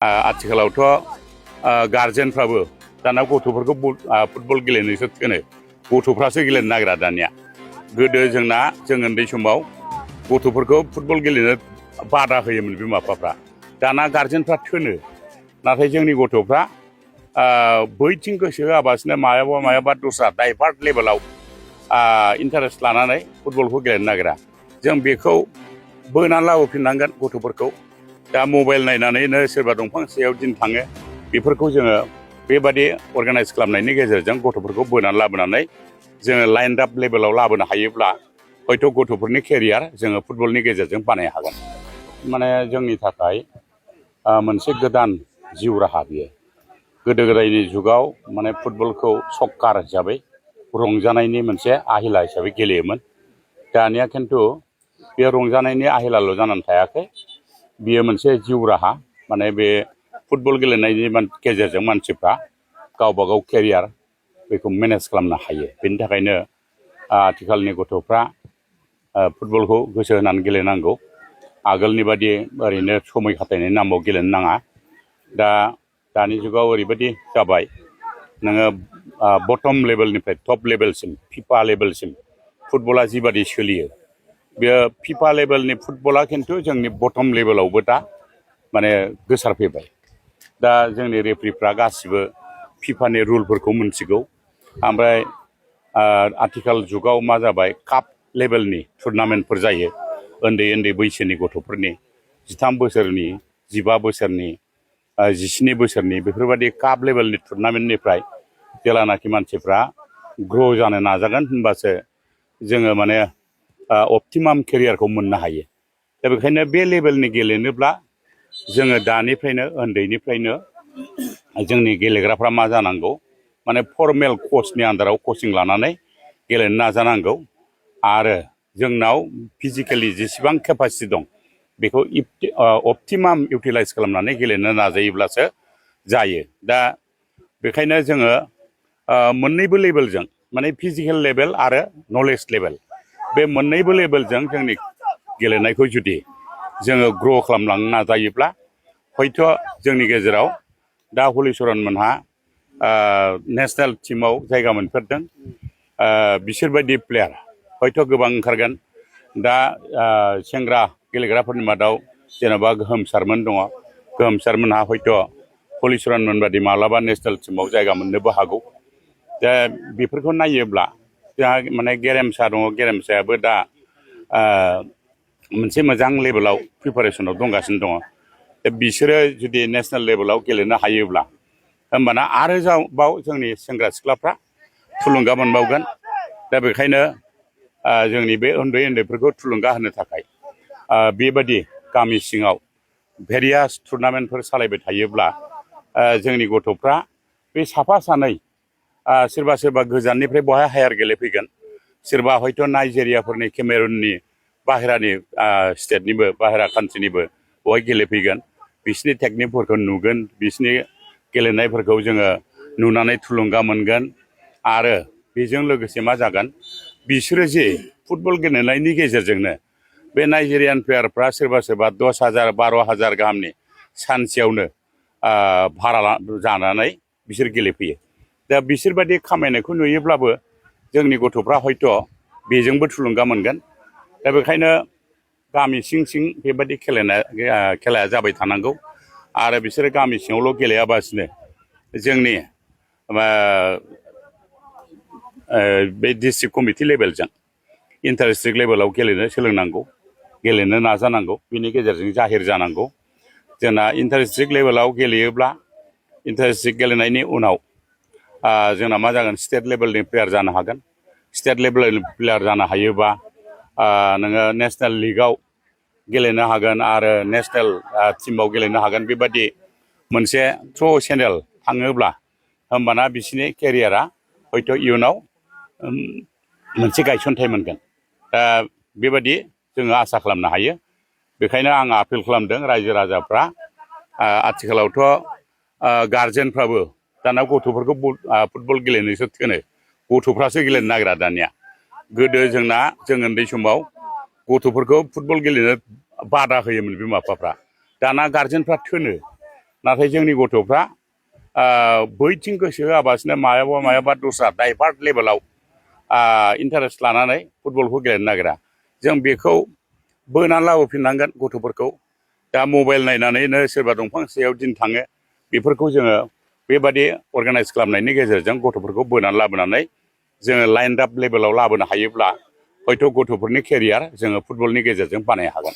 आथिखालावथ' गार्जेनफ्राबो दाना गथ'फोरखौ फुटबल गेलेनोसो थिनो गथ'फ्रासो गेलेनो नागिरा दानिया। गोदो जों उन्दै समाव गथ'फोरखौ फुटबल गेलेनो बादा होयोमोन बिमा बिफाफ्रा। दाना गार्जेनफ्रा थिनो, नाथाय जोंनि गथ'फ्रा बैथिं गोसो होआबासिनो मायाबा दस्रा डाइभार्ट लेभेलाव इन्टारेस्ट लानानै फुटबलखौ गेलेनो नागिरा। जों बेखौ बोनानै लाबोफिननांगोन गथ'फोरखौ। दा मबाइल नायनानैनो सोरबा दंफां सायाव दिन थाङो, बेफोरखौ जोङो बेबादि अर्गानाइज खालामनायनि गेजेरजों गथ'फोरखौ बोनानै लाबोनानै जोङो लाइन आप लेभेलाव लाबोनो हायोब्ला हयथ' गथ'फोरनि केरियार जोङो फुटबलनि गेजेरजों बानायनो हागोन। माने जोंनि थाखाय मोनसे गोदान जिउ राहा बियो। गोदो गोदायनि जुगाव माने फुटबलखौ सक्कार हिसाबै रंजानायनि मोनसे आहिला हिसाबै गेलेयोमोन। दानिया खिन्थु बे रंजानायनि आहिलाल' जानानै थायाखै, बियो मोनसे जिउ राहा। माने बे फुटबल गेलेनायनि गेजेरजों मानसिफ्रा गावबा गाव केरियार बेखौ मेनेज खालामनो हायो। बेनि थाखायनो आथिखालनि गथ'फ्रा फुटबलखौ गोसो होनानै गेलेनांगौ। आगोलनि बादि ओरैनो समय खाथायनायनि नामाव गेलेनो नाङा। दानि जुगाव ओरैबायदि जाबाय, नोङो बटम लेभेलनिफ्राय टप लेभेलसिम फिफा लेभेलसिम फुटबला जिबादि सोलियो, बेयो फिफा लेभेलनि फुटबला खिन्थु जोंनि बटम लेभेलावबो दा माने गोसारफैबाय। दा जोंनि रेफ्रिफ्रा गासिबो फिफानि रुलफोरखौ मिथिगौ। ओमफ्राय आथिखाल जुगाव मा जाबाय, काप लेभेलनि टुर्नामेन्टफोर जायो उन्दै उन्दै बैसोनि गथ'फोरनि, 13 बोसोरनि, 15 बोसोरनि, 17 बोसोरनि, बेफोरबायदि काप लेभेलनि टुर्नामेन्टनिफ्राय जेलानाखि मानसिफ्रा ग्र' जानो नाजागोन, होनबासो जोङो माने अप्टिमाम केरियारखौ मोननो हायो। दा बेखायनो बे लेभेलनि गेलेनोब्ला जोङो दानिफ्रायनो उन्दैनिफ्रायनो जोंनि गेलेग्राफ्रा मा जानांगौ, माने फर्मेल कचनि आन्दाराव कचिं लानानै गेलेनो नाजानांगौ। आरो जोंनाव फिजिकेलि जेसेबां केपासिटि दं बेखौ अप्टिमाम इउटिलाइज खालामनानै गेलेनो नाजायोब्लासो जायो। दा बेखायनो जोङो मोननैबो लेभेलजों, माने फिजिकेल लेभेल आरो नलेज लेभेल, बे मोननैबो लेभेलजों जोंनि गेलेनायखौ जुदि जोङो ग्र' खालामलांनो नाजायोब्ला हयथ' जोंनि गेजेराव दा हलिचरन मोनहा नेसनेल टिमाव जायगा मोनफेरदों। बिसोरबायदि प्लेयार हयथ' गोबां ओंखारगोन। दा सेंग्रा गेलेग्राफोरनि मादाव जेन'बा गोहोम सारमोन दङ। गोहोम सारमोनहा हयथ' हलिचरन मोनबादि मालाबा नेसनेल टिमाव जायगा मोननोबो हागौ। दा बेफोरखौ नायोब्ला जोंहा माने गेरेमसा दङ, गेरेमसायाबो दा मोनसे मोजां लेभेलाव प्रिपारेसनाव दंगासिनो दङ। दा बिसोरो जुदि नेसनेल लेभेलाव गेलेनो हायोब्ला होमबाना आरो बाव जोंनि सेंग्रा सिख्लाफ्रा थुलुंगा मोनबावगोन। दा बेखायनो जोंनि बे उन्दैफोरखौ थुलुंगा होनो थाखाय बेबादि गामि सिङाव भेरियास टुर्नामेन्टफोर सालायबाय थायोब्ला जोंनि गथ'फ्रा बे साफा सानै सोरबा गोजाननिफ्राय बहाय हायार गेलेफैगोन, सोरबा हयथ' नाइजेरियाफोरनि, केमेरुननि, बाहेरानि स्टेटनिबो, बाहेरा कान्ट्रिनिबो बहाय गेलेफैगोन। बिसिनि टेकनिकफोरखौ नुगोन, बिसिनि गेलेनायफोरखौ जोङो नुनानै थुलुंगा मोनगोन। आरो बेजों लोगोसे मा जागोन, बिसोरो जे फुटबल गेलेनायनि गेजेरजोंनो बे नाइजेरियान प्लेयारफ्रा सोरबा 10,000, 12,000 गाहामनि सानसेयावनो भारा जानानै बिसोर गेलेफैयो। दा बिसोरबायदि खामायनायखौ नुयोब्लाबो जोंनि गथ'फ्रा हयथ' बेजोंबो थुलुंगा मोनगोन। दा बेखायनो गामि सिं बेबायदि खेलाया जाबाय थानांगौ। आरो बिसोरो गामि सिङावल' गेलेयाबासिनो जोंनि बे डिस्ट्रिक्ट कमिटि लेभेलजों इन्टार डिस्ट्रिक्ट लेभेलाव गेलेनो सोलोंनांगौ, गेलेनो नाजानांगौ। बिनि गेजेरजों जाहिर जानांगौ। जोंना इन्टार डिस्ट्रिक्ट लेभेलाव गेलेयोब्ला, इन्टार डिस्ट्रिक्ट गेलेनायनि उनाव जोंना मा जागोन, स्टेट लेभेलनि प्लेयार जानो हागोन। स्टेट लेभेलनि प्लेयार जानो हायोबा नोङो नेसनेल लिगआव गेलेनो हागोन आरो नेसनेल टिमाव गेलेनो हागोन। बेबादि मोनसे थ्र' चेनेल थाङोब्ला होमबाना बिसिनि केरियारा हयथ' इयुनाव मोनसे गायसनथाय मोनगोन। दा बेबादि जोङो आसा खालामनो हायो। बेखायनो आं आपिल खालामदों रायजो राजाफ्रा, आथिखालावथ' गार्जेनफ्राबो दाना गथ'फोरखौ फुटबल गेलेनोसो थिनो गथ'फ्रासो गेलेनो नागिरा दानिया। गोदो जों उन्दै समाव गथ'फोरखौ फुटबल गेलेनो बादा होयोमोन बिमा बिफाफ्रा। दाना गार्जेनफ्रा थिनो, नाथाय जोंनि गथ'फ्रा बैथिं गोसो होआबासिनो मायाबा दस्रा डाइभार्ट लेभेलाव इन्टारेस्ट लानानै फुटबलखौ गेलेनो नागिरा। जों बेखौ बोनानै लाबोफिननांगोन गथ'फोरखौ। दा मबाइल नायनानैनो सोरबा दंफां सायाव दिन थाङो, बेफोरखौ जोङो बेबादि अर्गानाइज खालामनायनि गेजेरजों गथ'फोरखौ बोनानै लाबोनानै जोङो लाइन आप लेभेलाव लाबोनो हायोब्ला हयथ' गथ'फोरनि केरियार जोङो फुटबलनि गेजेरजों बानायनो हागोन।